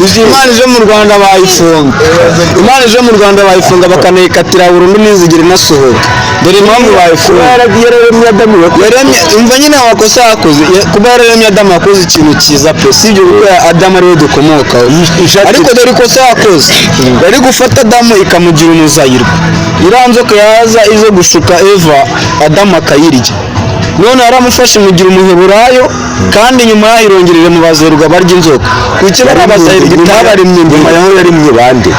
Uzi Imana ije mu Rwanda bayifunga, Imana ije mu Rwanda bayifunga bakanayikatira burundu, ntizigire inasohoka. Dore impamvu bayifunga: Yararemye Adamu. Yaremye, umva nyine amakosa yakoze. Kuba yararemye Adamu, yakoze ikintu cyiza pe, si ibyo, kuko Adamu ariwe dukomokaho. Ariko dore ikosa yakoze: yari gufata Adamu ikamugira umuzayirwa, iriya nzoka yaza ize gushuka Eva, Adamu akayirya. None yaramufashe imugira umuheburayo, kandi nyuma yaho irongerere mu bazerwa barya inzoka. Kuki bari abazayirwa itabaremye Nyuma mbere? yaho yaremye bande?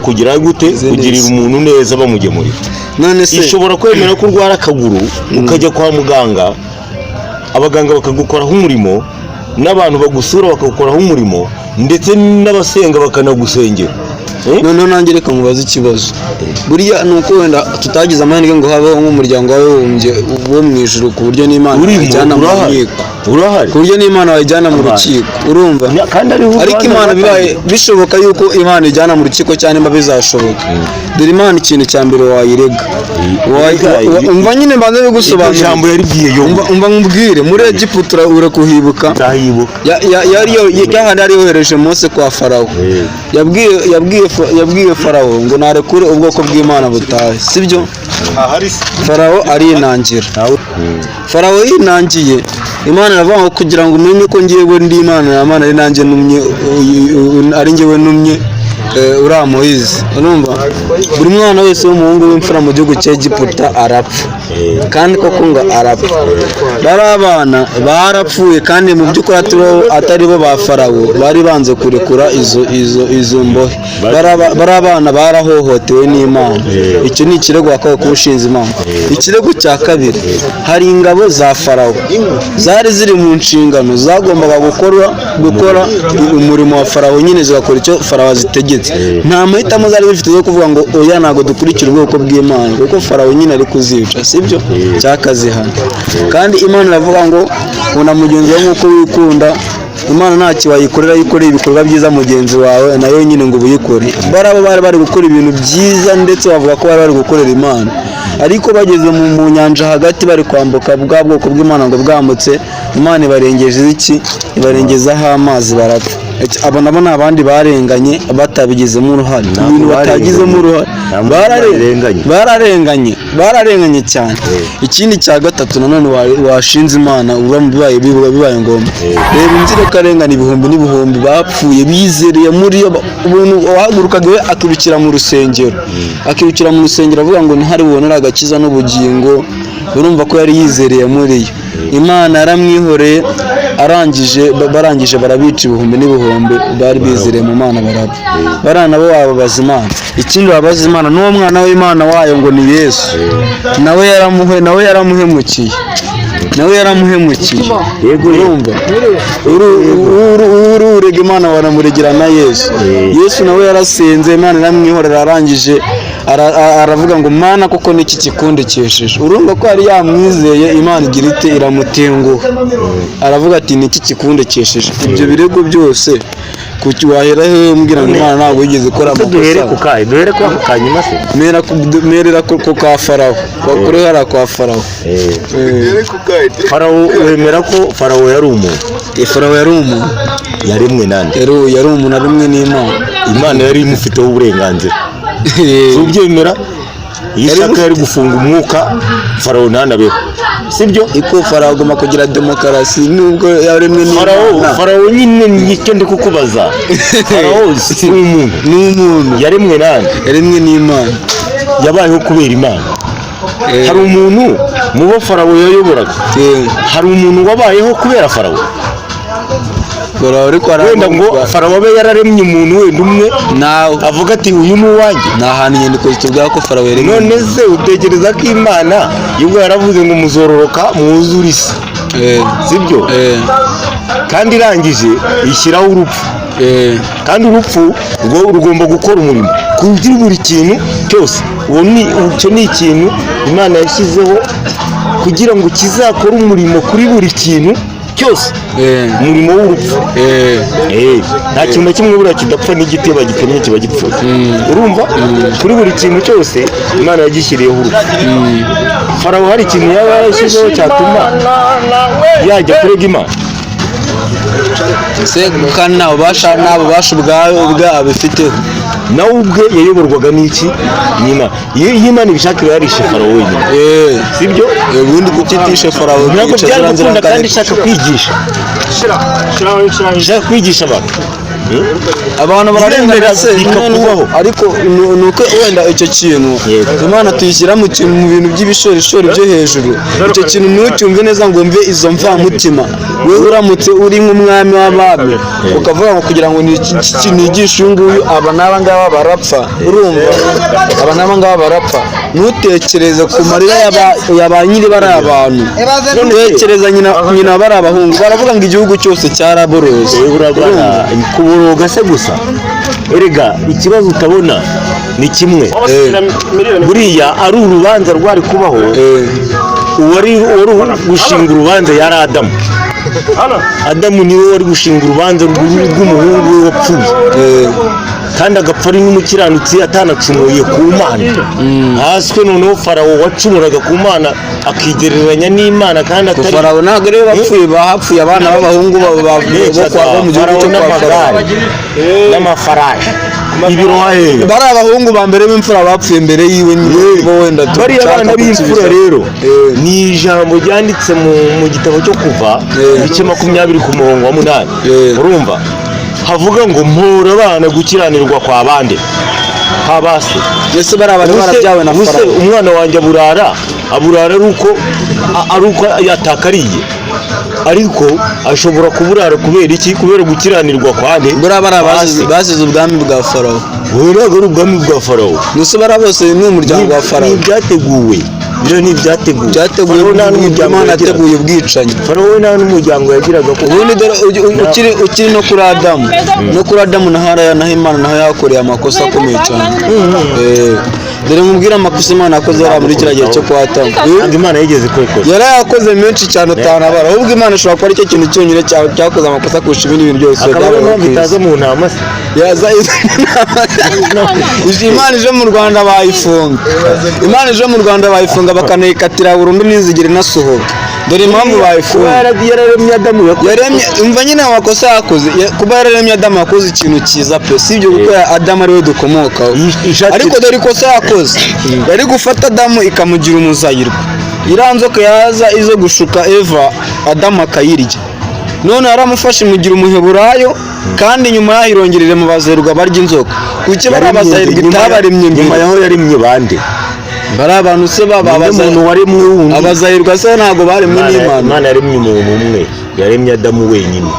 Kugira gute? Kugirira umuntu neza bamugemurira. None se Ishobora kwemera ko urwara akaguru, ukajya kwa muganga, abaganga bakagukoraho umurimo, n'abantu bagusura bakagukoraho umurimo, ndetse n'abasenga bakanagusengera. Eh? Noneho nanjye reka mubaze ikibazo. Buriya ni uko wenda tutagize amahirwe ngo habeho nk'umuryango w'abibumbye wo mu ijuru, ku buryo n'Imana Urimo. wayijyana mu Urahari. nkiko, Urahari. ku buryo n'Imana wayijyana mu rukiko, urumva? Kandi ariho Ariko urubanza Imana, bibaye rwatangiye. bishoboka yuko Imana ijyana mu rukiko cyangwa nimba bizashoboka, dore Imana ikintu cya mbere wayirega. Umva nyine mbanze Iryo bigusobanurire. jambo yaribwiye Yobu. Umva nkubwire, muri Egiputa urakuhibuka? Ndahibuka. Yahandi yari yohereje Mose kwa Farawo. Yabwiye Farawo ngo narekure ubwoko bw'Imana butahe, sibyo? Farawo arinangira. Farawo yinangiye, Imana iravuga ngo kugira ngo umenye ko ngewe ndi Imana ya Mana, ari nanjye numye, ari ngewe numye uriya Moyizi, urumva, buri mwana wese w'umuhungu w'imfura mu gihugu cya Egiputa arapfa. Kandi koko ngo arapfa, bari abana barapfuye, kandi mu by'ukuri atari bo ba Farawo bari banze kurekura izo mbohe. Bari abana barahohotewe n'Imana. Icyo ni ikirego wakabaye kuba ushinze Imana. Ikirego cya kabiri, hari ingabo za Farawo zari ziri mu nshingano zagombaga gukora umurimo wa Farawo nyine, zigakora icyo Farawo azitegetse. Nta mahitamo zari zifite zo kuvuga ngo oya, ntabwo dukurikira ubwoko bw'Imana, kuko Farawo nyine ari kuzica, sibyo? Cyakazihana. Kandi Imana iravuga ngo kunda mugenzi wawe nk'uko wikunda. Imana ntacyo wayikorera iyo ukoreye ibikorwa byiza mugenzi wawe, nayo nyine ngo ubuyikore. Barabo bari bari gukora ibintu byiza, ndetse bavuga ko bari bari gukorera Imana, ariko bageze mu nyanja hagati bari kwambuka, bwa bwoko bw'Imana ngo bwambutse, Imana ibarengeje iki? Ibarengezaho amazi, barapfa. Abo nabo ni abandi barenganye batabigizemo uruhare, ibintu batagizemo uruhare. Nta muntu barenganye. Bararenganye, bararenganye cyane. Ikindi cya gatatu nanone washinze Imana uba bibaye ngombwa, reba inzirakarengane ibihumbi n'ibihumbi bapfuye bizereye muri yo. Ubuntu wahagurukaga iwe akirukira mu rusengero, akirukira mu rusengero avuga ngo ntihari bubonere agakiza n'ubugingo. Urumva ko yari yizereye muri yo, Imana yaramwihoreye, arangije barangije barabica, ibihumbi n'ibihumbi bari bizereye mu Mana barapfa. Bariya nabo wababaza Imana. Ikindi wabaza Imana, n'uwo mwana w'Imana wayo ngo ni Yesu, nawe yaramuhemukiye, nawe yaramuhemukiye. Yego. Urumva, urega Imana wanamuregera na Yesu. Yesu nawe yarasenze, Imana iramwihorera, arangije aravuga ngo Mana koko niki kikundikishije? Urumva ko yari yamwizeye, Imana igira ite? Iramutenguha. Aravuga ati niki kikundikishije? Ibyo birego byose kuki wahera hehe umbwira ngo Imana ntabwo yigeze ikora Ese duhere ku amakosa? kahe? Duhere ku ako kanyuma se? Merera ku ka Farawo, kuri hariya kwa Farawo. Farawo, wemera ko Farawo yari umuntu? Farawo yari umuntu. Yaremwe nande? Yari umuntu aremwe n'Imana. Imana yari imufiteho uburenganzira, si ubyemera? Iyo ishaka yari gufunga umwuka, Farawo ntanabeho, sibyo? Iko Farawo agomba kugira demokarasi nubwo yaremwe Farawo n'Imana. Farawo nyine nicyo ndi kukubaza. Farawo si umuntu? Ni umuntu. Yaremwe nande? Yaremwe n'Imana. Yabayeho kubera Imana. Hari umuntu mu bo Farawo yayoboraga, hari umuntu wabayeho kubera Farawo? Farawo ariko Wenda ngo Farawo abe yararemye umuntu wenda umwe, nawe avuga ati uyu ni uwanjye. Ni ahantu inyandiko zitubwira ko Farawo yaremwe. None se utekereza ko Imana yubwo yaravuze ngo muzororoka mwuzure isi, sibyo? Kandi irangije ishyiraho urupfu, kandi urupfu rwo rugomba gukora umurimo kuri buri kintu cyose. Uwo ni icyo ni ikintu Imana yashyizeho kugira ngo kizakore umurimo kuri buri kintu cyose, umurimo w'urupfu. Nta kintu na kimwe buriya kidapfa, n'igiti iyo bagitemye kiba gipfuye. Urumva, kuri buri kintu cyose Imana yagishyiriyeho urupfu. Farawo hari ikintu yaba yarashyizeho cyatuma yajya kurega Imana? Se kandi nta bubasha, nta bubasha ubwawe ubwe abifiteho. Nawe ubwe yayoborwaga n'iki? N'Imana. Iyo Imana ibishaka iba yarishe Farawo wenyine. Sibyo? Ubundi kuki itishe Farawo? Ntabwo ikica byari ziriya gukunda kandi nzirakarengane? ishaka kwigisha, ishaka kwigisha abantu. Abantu bararengana Iremera se bikakubaho. Ariko ni uko wenda icyo kintu Yego. Imana tuyishyira mu kintu, mu bintu by'ibishorishori byo hejuru. Icyo kintu ntucyumve neza ngo wumve izo mvamutima. Wowe uramutse uri nk'umwami w'abami, ukavuga ngo kugira ngo nigishe uyu nguyu, aba n'aba ngaba barapfa, urumva, aba n'aba ngaba barapfa, ntutekereze ku marira ya ba nyiri bariya bantu. Ntutekereza nyina bari abahungu, baravuga ngo igihugu cyose cyaraboroze. Urabona kuboroga se gusa? Erega ikibazo utabona ni kimwe. Buriya ari urubanza rwari kubaho, uwari gushinga urubanza yari Adamu. Adamu niwe wari gushinga urubanza rw'umuhungu we wapfuye, kandi agapfa ari n'umukiranutsi, atanacumuye ku Mana. Haswe noneho Farawo wacumuraga ku Mana, akigereranya n'Imana kandi atari. Farawo ntabwo ariwe bapfuye, bahapfuye abana b'abahungu bo kwa bo mu gihugu Farawo cyo kwa Farawo. N'amagare n'amafarashi, ibiroha hehe? Bari abahungu ba mbere b'imfura bapfuye mbere yiwe bo wenda Bariya dushaka bana b'imfura gusubiza. rero ni ijambo ryanditse mu gitabo cyo Kuva, ibice 20 ku murongo wa 8. Urumva havuga ngo mpora abana gukiranirwa kwa bande? Kwa base. Ese bari abantu barabyawe na Ubuse Farawo? Umwana wanjye aburara ari uko yatakariye, ariko ashobora kuburara kubera iki? Kubera gukiranirwa kwa nde? Buriya bari Kwa abazize se. Bazize ubwami bwa Farawo. Ubu ntabwo ari ubwami bwa Farawo. Ndetse bariya bose ni umuryango wa Ni Farawo. ibyateguwe, biriya ni ibyateguwe. Byateguwe. Farawo nta n'umuryango Imana yagiraga. yateguye ubwicanyi. Farawo nta n'umuryango yagiraga kuko Ubundi dore ukiri no kuri Adamu na haraya naho Imana naho yakoreye amakosa akomeye cyane. Dore nkubwire amakosa Imana yakoze hariya muri kiriya gihe cyo kwa Adamu. Ntabwo Imana yigeze kubikoza. Yari yakoze menshi cyane utanabara. Ahubwo Imana ishobora kuba aricyo kintu cyonyine cyakoze amakosa kurusha ibindi bintu byose Akaba ariyo byabayeho mpamvu ku isi. itaza mu ntama se? Yaza Imana ije mu Rwanda bayifunga. Imana ije mu Rwanda bayifunga, bakanayikatira burundu, ntizigere inasohoka. Dore impamvu Kuba bayifunga. yararemye Adamu yakoze Yaremye, umva nyine amakosa yakoze. Kuba yararemye Adamu, yakoze ikintu cyiza pe, sibyo? Kuko Adamu ariwe dukomokaho. Ariko dore ikosa yakoze: yari gufata Adamu ikamugira umuzayirwa, iriya nzoka yaza izo gushuka Eva, Adamu akayirya. None yaramufashe imugira umuheburayo, kandi nyuma yaho irongerera mu bazayirwa barya inzoka. Kuki bari abazayirwa itabaremye Nyuma mbere? yaho yaremye bande? Bari abantu se baba Ninde muntu waremwe wundi? Abazayirwa se ntabwo baremwe n'Imana? Imana yaremye umuntu umwe, yaremye Adamu wenyine.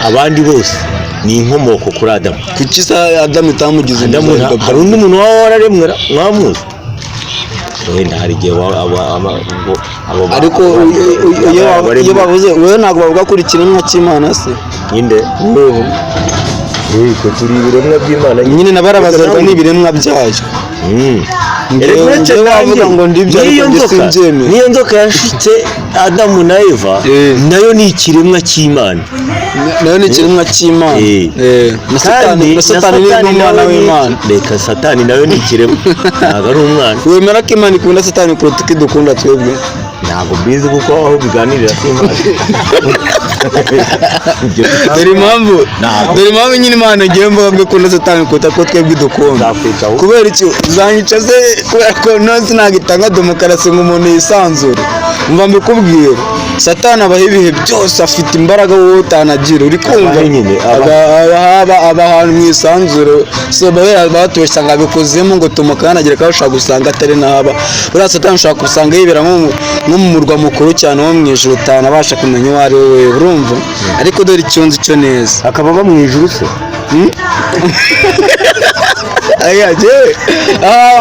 Abandi bose ni inkomoko kuri Adamu. Kuki se Adamu itamugize Adamu umuzayirwa? Hari undi muntu waba wararemwe mwamuzi? Wenda hari igihe abo Ariko iyo bavuze wowe, ntabwo bavuga kuri ikiremwa cy'Imana se? Ninde? Twe turi ibiremwa by'Imana. Nyine na barabazarwa n'ibiremwa byayo. Erega uretse Njyewe wavuga nanjye, ngo ndibyo, ariko n'iyo njye nzoka simbyemera. N'iyo nzoka yashutse Adamu na Eva, nayo ni ikiremwa cy'Imana. Nayo ni ikiremwa cy'Imana. Na Satani, Kandi na Satani ni n'umwana nawe w'Imana. Reka, Satani nawe ni ikiremwa, ntabwo ari umwana. Wemera ko Imana ikunda Satani kuruta uko idukunda twebwe? Ntabwo mbizi, kuko aho biganirira si Imana. Dore impamvu. Ntabwo. Dore impamvu nyine Imana igiye mvuga ngo ikunda Satani kuruta ko twebwe idukunda. Nzakwica ahubwo. Kubera iki uzanyica se? Kubera ko nonse ntabwo itanga demokarasi ngo umuntu yisanzure. Mva mbikubwira, Satani abaho ibihe byose, afite imbaraga wowe utanagira, uri kumva? Abahe nyine, Aba ahantu mu isanzure. So babe batubeshya ngo abikozemo ngo tumukanagire, kandi ushobora gusanga atari n'aba. Buriya Satani ushobora gusanga yibera nko mu murwa mukuru cyane wo mu ijuru, utanabasha kumenya uwo ari we wewe, urumva? Ariko dore icyo nzi cyo neza. Akaba aba mu ijuru se? Aya jewe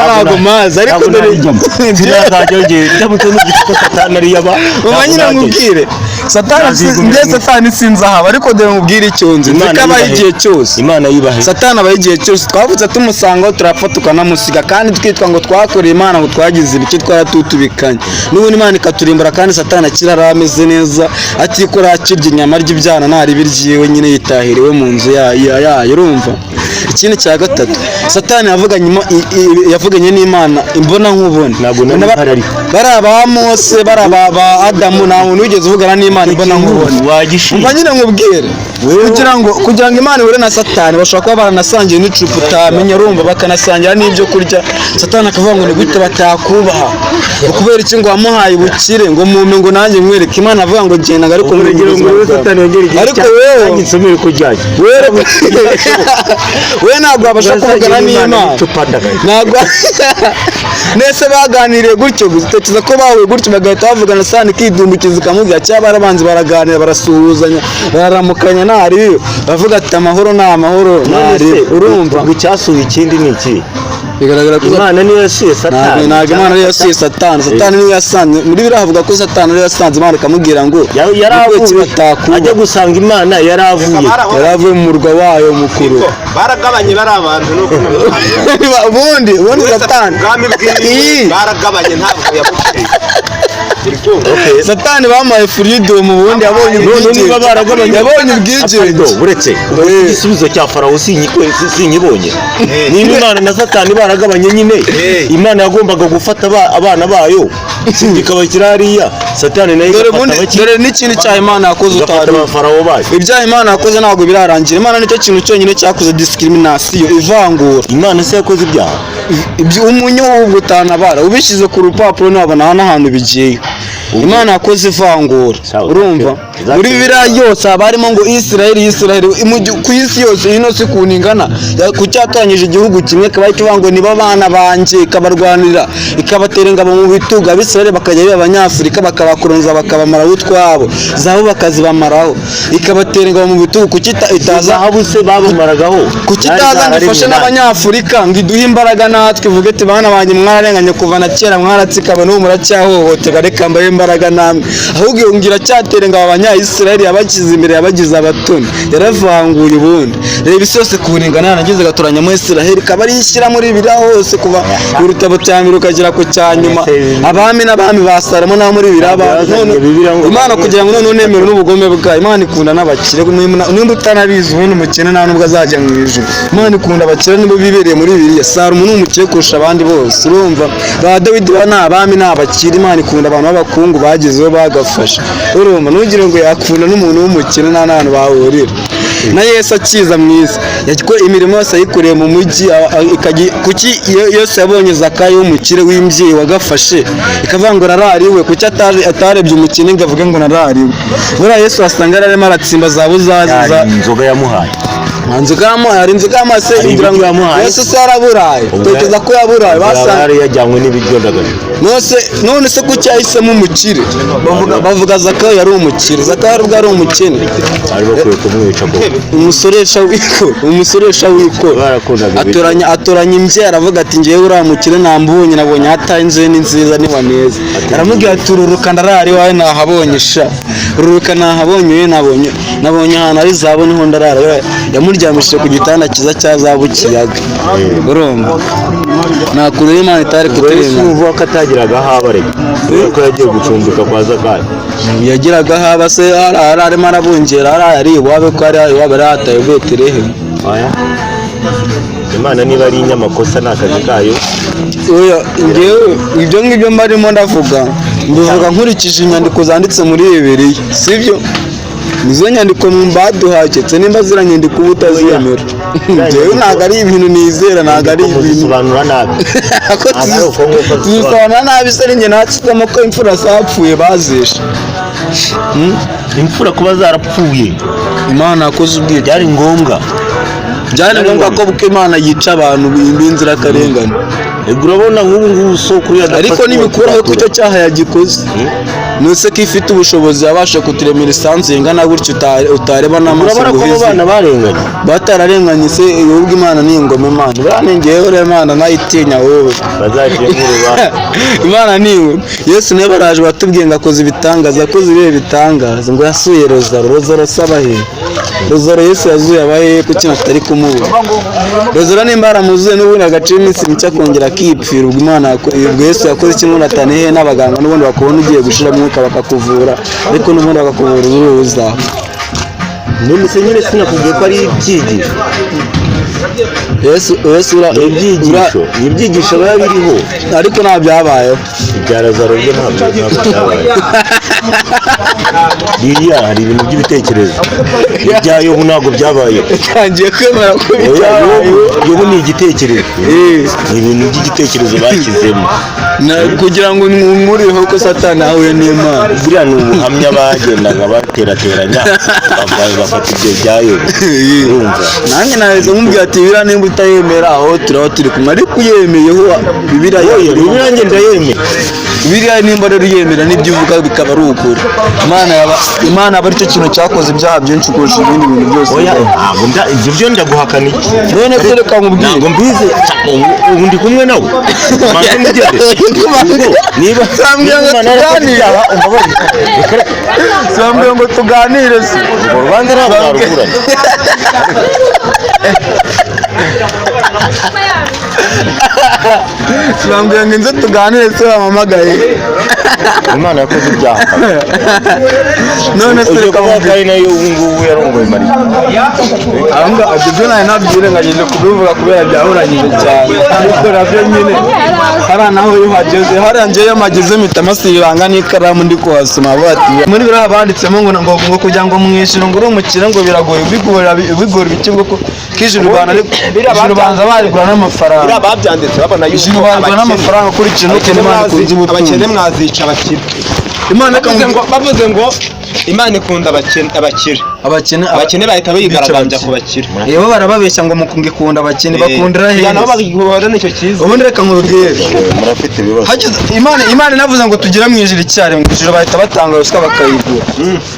ntabwo mazi, ariko dore Sinazajya ngiye ndamutse numvise ko Satani ariyo aba. Mama, nyine nkubwire, Satani Nzazigumira njye Satani sinzi ahaba, ariko dore nkubwire icyo nzi. Nzi ko abaho igihe cyose. Imana yibahe? Satani abaho igihe cyose. Twavutse tumusangaho, turapfa tukanamusiga, kandi twitwa ngo twakoreye Imana, ngo twagize ibice, twaratutubikanye n'ubundi Imana ikaturimbura, kandi Satani akiri ari ameze neza, atikora, akirya inyama, arya ibyana, ntaribi ryiwe nyine, yitahiriwe mu nzu yayo, urumva? Ikindi cya gatatu, Satani yavuganye n'Imana imbona nkubone. Ntabwo nari mpari ariko. Bari aba Mose, bari aba ba Adamu, nta muntu wigeze uvugana n'Imana imbona nkubone. Wagishinga. Umva nyine nkubwire, kugira ngo Imana ihure na Satani, bashobora kuba baranasangiye n'icupa utamenya, urumva, bakanasangira n'ibyo kurya. Satani akavuga ngo ni gute batakubaha, ngo kubera iki, ngo wamuhaye ubukire, ngo mumpe, ngo nanjye nkwereke. Imana avuga ngo genda, ngo ariko muri Urugero ngo wowe Satani yongere igihe ariko wewe nanjye nsomere ko ryajya. Wewe ntabwo wabasha kuvugana n'Imana, ntabwo nese baganiriye gutyo gusa. Utekereza ko bahuye gutyo bagahita bavugana, Satani ikidumbukiza ikamubwira, cyangwa barabanza baraganira, barasuhuzanya, bararamukanya, ntariyo bavuga ati amahoro ni amahoro, ntariyo, urumva. Ubwo icyasuye ikindi ni iki? Bigaragara ko Imana niyo yasuye Satani. Ntabwo Imana ariyo yasuye Satani, Satani niyo yasanze. Muri biriya havuga ko Satani ariyo yasanze Imana ikamubwira ngo Yari ni kubera iki avuye batakubaha? Ajya gusanga Imana yari avuye. Yari avuye mu murwa wayo mukuru. Baragabanye bari abantu nuko Ubundi Satani ubwami bwiwe Iyi. baragabanye, ntabwo yabukeye. Uri kumva? Satani bamuhaye freedom, ubundi yabonye None ubwigenge. niba baragabanye Yabonye ubwigenge. Pardon, uretse ubwo igisubizo cya Farawo sinyibonye. Niba Imana na Satani baragabanye nyine, Imana yagombaga gufata abana bayo ikabashyira hariya, Satani nayo Dore igafata ubundi abaki, dore n'ikindi cyaha Imana yakoze igafata utari abafarawo bayo. Ibyaha Imana yakoze ntabwo birarangira. Imana nicyo kintu cyonyine cyakoze discrimination, ivangura. Imana se yakoze ibyaha? Ibyo umunyu w'ubwo utanabara ubishyize ku rupapuro ntiwabona n'ahantu bigiye. Imana yakoze ivangura. Sawa, urumva, okay. muri Bibiliya yose haba harimo ngo Isirayeli, Isirayeli, ku isi yose ino si ukuntu ingana, ku cyatoranyije igihugu kimwe ikaba ikivuga ngo nibo bana banjye, ikabarwanira, ikabatera ingabo mu bitugu, Abisirayeli bakajya biba Abanyafurika, bakabakoronza, bakabamaraho utwabo, zahabu bakazibamaraho, ikabatera ingabo mu bitugu. Kuki itaza Zahabu se babumaragaho? Kuki itaza ngo ifashe n'Abanyafurika, ngo iduhe imbaraga natwe, ivuge ati bana banjye mwararenganye kuva na kera, mwaratsikaba, n'ubu muracyahohoterwa, reka mbahe imbaraga namwe? Ahubwo iyo ngira cyatera ngo Abanyayisirayeli yabakize imbere, yabagize abatoni, yaravanguye. Ubundi reba isi yose kuringana, yarangiza igatoranyamo Isirayeli, ikaba ariyo ishyira muri Bibiliya hose, kuva ku rutabo cya mbere ukagera ku cya nyuma, abami n'abami ba Salomo n'abo muri Bibiliya none Imana kugira ngo none unemere n'ubugome bwayo. Imana ikunda n'abakire, nimba utanabizi. Ubundi umukene nta nubwo azajya mu ijuru. Imana ikunda abakire, nibo bibereye muri Bibiliya. Salomo ni umukire kurusha abandi bose, urumva, ba Dawidi ba ni abami, ni abakire. Imana ikunda abantu b'abakungu bagezeho bagafasha, urumva. Ntugire ngo yakunda n'umuntu w'umukene, nta n'ahantu bahurira. Na Yesu akiza mu isi, imirimo yose ayikoreye mu mujyi, kuki Yesu yabonye Zakayo w'umukire w'imbyeyi wagafashe ikavuga ngo narariwe? Kuki atarebye umukene ngo avuge ngo narariwe? Buriya Yesu wasanga yari arimo aratsimba za buzazi za Hari inzoga yamuhaye. Nta nzoga yamuhaye, hari inzoga yamuhaye se? Hari Ngira ngo ibiryo yamuhaye? Yesu se yaraburaye? Tekereza ko yaburaye basanga Yari yajyanywe n'ibiryo ndagaje. None se kuki yahisemo umukire? Bavuga Zakayo yari umukire, Zakayo ubwo yari umukene. Bari bakwiye kumwica ngo Umusoresha w'ikoro Barakundaga ibiryo. Atoranya imbyeyi, aravuga ati ngewe uriya mukire nambonye, nabonye hataye inzu ye ni nziza niba neza. Aramubwira ati ururuka ndarara iwawe, nahabonye sha, ururuka nahabonye, we nabonye ahantu hari zahabu, niho ndarara. Yamuryamishije ku gitanda cyiza cya zahabu kiyaga, urumva, nta kuntu Imana itari Ubwo Yesu kuturenganya. uvuga ko atagiraga aho aba, areka kubera ko yagiye gucumbika kwa Zakayo. Yagiraga aho aba se? Hari arimo arabungera, hari ari iwabo, ko hari iwabo yari hataye i Betelehemu. Oya. Imana niba ari inyamakosa ni akazi kayo. Oya, njyewe ibyo ngibyo mbarimo ndavuga, mbivuga nkurikije inyandiko zanditse muri Bibiliya, sibyo? Nizo nyandiko baduhaketse, nimba ziriya nyandiko uba utazemera, njyewe ntabwo ari ibintu nizera, ntabwo ari ibintu Muzisobanura nabi. Ko Ntabwo ari uko nguko. tuzisobanura nabi se? Ninjye nakizamo ko imfura zapfuye bazishe? Imfura kuba zarapfuye Imana yakoze ubwicanyi. Byari ngombwa. Byari ngombwa ko kuko Imana yica abantu b'inzirakarengane. Ego, urabona nk'ubu ngubu soko yadafata. Ariko ntibikuraho ko icyo cyaha yagikoze. Nuse ko ifite ubushobozi, yabasha kuturemera isanzu ingana gutyo, utareba n'amaso Urabona ngo ko abo uhize. bana barenganye. Batararenganye se? Ubwo Imana ni ingoma, Imana buriya ni ngewe rero Imana nayitinya wowe. Bazaciye nk'urubanza. Imana ni ingoma. Yesu niwe baraje batubwiye ngo akoze ibitangaza, akoze ibihe bitangaza, ngo yasuye Rozaro. Rozaro se abahe? Rozaro Yesu yazuye abahe? Kuki atari kumubona Rozaro? Nimba yaramuzuye n'ubundi agaciye iminsi mike akongera akipfira, ubwo Imana ubwo Yesu yakoze iki? N'ubundi atanihe n'abaganga, n'ubundi bakubona ugiye gushira umwuka bakakuvura, ariko n'ubundi bakakuvura uruza. None se nyine sinakubwiye ko ari ibyigisho? Yesu Ibyigisho, ibyigisho biba biriho, ariko nta byabayeho. Ibya Lazaro byo ntabwo byabaye. Biriya hari ibintu by'ibitekerezo. Ibya Yobu ntabwo byabayeho. Itangiye kwemera ko Oya, bitabayeho. Yobu ni igitekerezo, ni ibintu by'igitekerezo bashyizemo Kugira ngo nkuriho ko Satani ahuye n'Imana. Buriya ni ubuhamya bagendaga baterateranya, bafata ibyo bya Yobu, urumva? Nanjye nahise nkubwira ati biriya nimba utayemera, aho turaba turi kumwe, ariko uyemeyeho Bibiliya Oya, Bibiliya njye ndayemera. Biriya nimba rero uyemera n'ibyo uvuga bikaba ari ukuri, Imana aba aricyo kintu cyakoze ibyaha byinshi kurusha ibindi bintu byose. Oya, ntabwo ibyo byo ndaguhakana iki? None se reka nkubwire. Ntabwo mbizi. Ubu ndi kumwe nawe, manze mugende. Ubwo niba Sambwira ngo niba Imana yarakoze tuganire. ibyaha, umbabarire. Sambwira ngo tuganire se. Urwo rubanza ntabwo naruburana. Sambwira ngo inze tuganire se, wampamagaye. Imana yakoze ibyaha. None se Ugiye reka kuvuga ko nkubwire. ari nayo ubu ngubu yarongoye Mariya? Aho ngaho ibyo byo nari nabyirengagije kubivuga kubera byahuranyije cyane, ariko nabyo nyine hariya naho iyo uhageze, hariya njyewe iyo mpageze mpita masibanga n'ikaramu ndi kuhasoma, bavuga ati muri biriya banditsemo ngo kugira ngo mwishyure ngo uri umukire ngo biragoye, bigora bigora ibiki, ngo ko k'ijuru Rwanda ariko ijuru banza barigura n'amafaranga. Biriya babyanditse babona yuko Ijuru barigura n'amafaranga ukurikije n'ukuntu Imana ikunze ubutunzi. Abakene mwazica abakire. Imana Bavuze ngo Imana ikunda abakene, abakire. Abakene. Abakene bahita bigaragambya ku bakire. Bo barababeshya ngo mukunda abakene, bakundira Kugira nabo heza. bagihorane icyo cyizere. Ubundi reka nkubwire. Murafite ibibazo. Hagize Imana inavuze ngo tugere mu ijuru icyarimwe, mu ijuru bahita batanga ruswa bakayigura.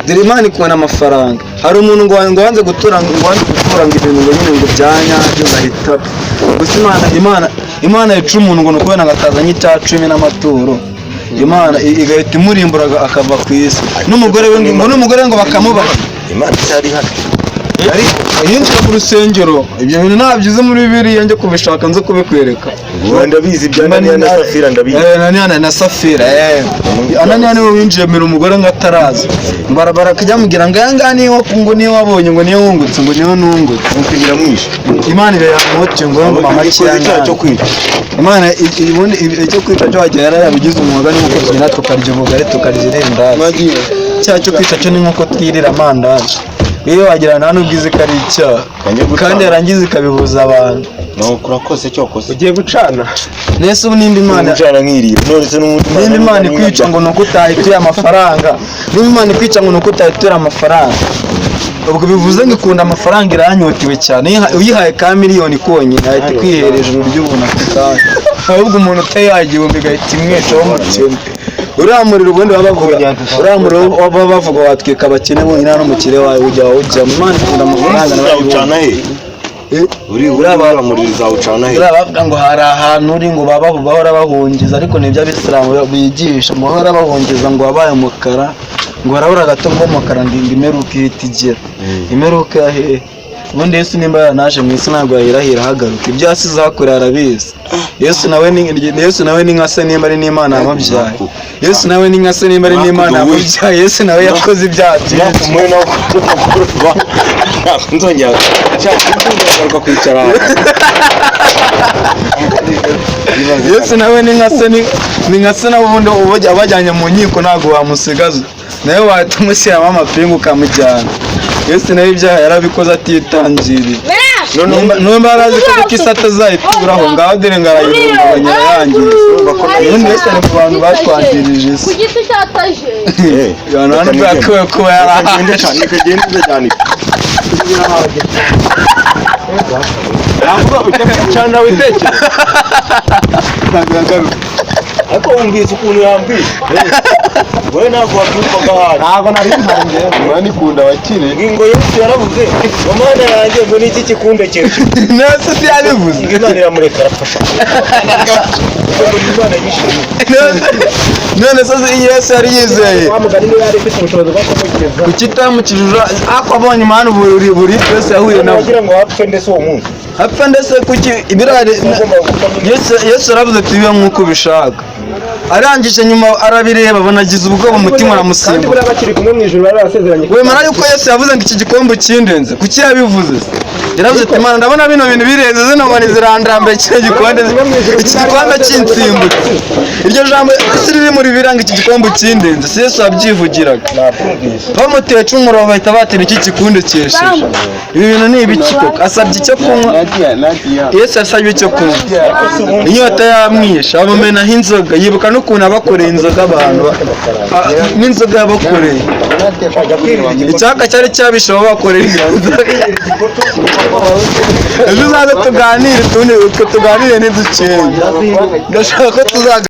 Dore Imana ikubona amafaranga. Hari umuntu ngo wanze gutura, ngo ibintu ngo nyine ngo bya nyabyo, ngahita apfa. Gusa Imana yica umuntu ngo ni ukubera ngo atazanye icya cumi n'amaturo. Imana igahita imurimbura akava ku isi, n'umugore we ngo bakamubaha. Imana itari hano. Ariko yinjira mu rusengero, ibyo bintu ntabyo uzi muri Bibiliya, njye kubishaka nze kubikwereka. Ubu ndabizi ibya Ananiya na Safira, ndabizi. Ananiya na Safira. Ananiya niwe winjiye mbere umugore ngo ataraza, barabara akajya amubwira ngo aya ngaya niyo ngo niyo wabonye, ngo niyo wungutse, ngo niyo nungutse. Kugira mwishe. Imana iba yamuhotoye ngo mama Igikoze icyaha cyo kwica. Imana ubundi icyo kwica cyo wagira yarabigize umwuga, ni nkuko tugenda tukarya ubugari, tukarya irindazi. Icyaha cyo kwica cyo ni nkuko twirira amandazi. Iyo wagira nta n'ubwo izi ko ari icyaha, kandi yarangiza ikabibuza abantu. Nuko urakoze cyokoze. Ugiye gucana. Nese ubu nimba Imana Umucana nkiriye none se n'ubundi nimba Imana ikwica ngo ni uko utahituye amafaranga, nimba Imana ikwica ngo ni uko utahituye amafaranga, ubwo bivuze ngo ikunda amafaranga, iranyotewe cyane. Uyihaye ka miliyoni konyine ahita ikwihera ijuru ry'ubuntu ako kanya. Ahubwo umuntu utayihaye igihumbi igahita imwica w'umukene. Uriya muriro ubundi baba bavuga, uriya muriro baba bavuga watwika abakene bonyine, nta n'umukire wawe ujya wawujyamo. Imana ikunda amafaranga nawe. Uzawucana he? Uriya muriro uzawucana he? Buriya bavuga ngo hari ahantu uri ngo baba bahora bahungiza, ariko ni iby'abisilamu bigisha ngo bahora bahungiza, ngo wabaye umukara, ngo harabura gato ngo umukara, ngo imperuka ihita igera. Imperuka ya hehe? Ubundi Yesu nimba yaranaje mu isi ntabwo yahirahira ahagaruka, ibyo yasize ahakorera arabizi. Yesu nawe ni nka se nimba ari n'Imana yamubyaye. Yesu nawe ni nka se nimba ari n'Imana yamubyaye. Yesu nawe yakoze ibyaha byinshi. Nakumwe nawe ntabwo nzongera nshaka kwicara. Yesu nawe ni nka se, ni nka se nawe. Ubundi abajyanye mu nkiko ntabwo wamusigaza, nawe wahita umushyiramo amapingu ukamujyana. Yesu nawe ibyaha yarabikoze atitangiriye. Nimba yarazi ko kuko isi atazayituraho, ngaho dore ngo arayihungabanya yarangiza. Ubundi Yesu ari mu bantu batwangirije isi. Ku giti cya tajeri. Abantu hano bwakuwe kuba yarahaje. Ntabwo ujya gucana witekera. Ariko wumvise ukuntu yambwiye? Wowe ntabwo wabyumvaga ahari. Ntabwo nari mpari njyewe. Imana ikunda abakire. Ngo Yesu yaravuze ngo Mana yanjye, ngo ni iki kikundekera? Nese siyabivuze. Ngo Imana iramureka arafasha. Ngo Imana yishimye. None se Yesu yari yizeye Wa mugani niba yari ifite ubushobozi bwo kumukiza. Kuki itamukijije ako abonye Imana buri wese yahuye nawe? Wagira ngo hapfe ndetse uwo munsi. Hapfa ndetse kuki ibirari. Yesu yaravuze ati bibe nk'uko ubishaka. Arangije nyuma arabireba, abona agize ubwoba, umutima Kandi uramusimbuka. buriya bakiri kumwe mu ijuru bari barasezeranye. Wemera yuko Yesu yavuze ngo iki gikombe ukindenze? Kuki yabivuze se? Yaravuze ati: "Imana, ndabona bino bintu birenze, zino nkoni zirandambiye, kino gikombe, iki gikombe kinsimbutse." Iryo jambo si riri muri biranga iki gikombe ukindenze? Si Yesu wabyivugiraga? Bamuteye umuriro, bahita batera iki kikundekesheje. Ibi bintu ni ibiki koko? Asabye icyo kunywa. Yesu yasabye icyo kunywa, inyota yamwishe, bamumenaho inzoga. Yibuka n'ukuntu abakoreye inzoga abantu n'inzoga yabakoreye, icyaka cyari cyabishe, babakoreye inzoga. Ejo uzaze tuganire, utundi utwo tuganire ntidukenge. Ndashaka ko tuzaganira.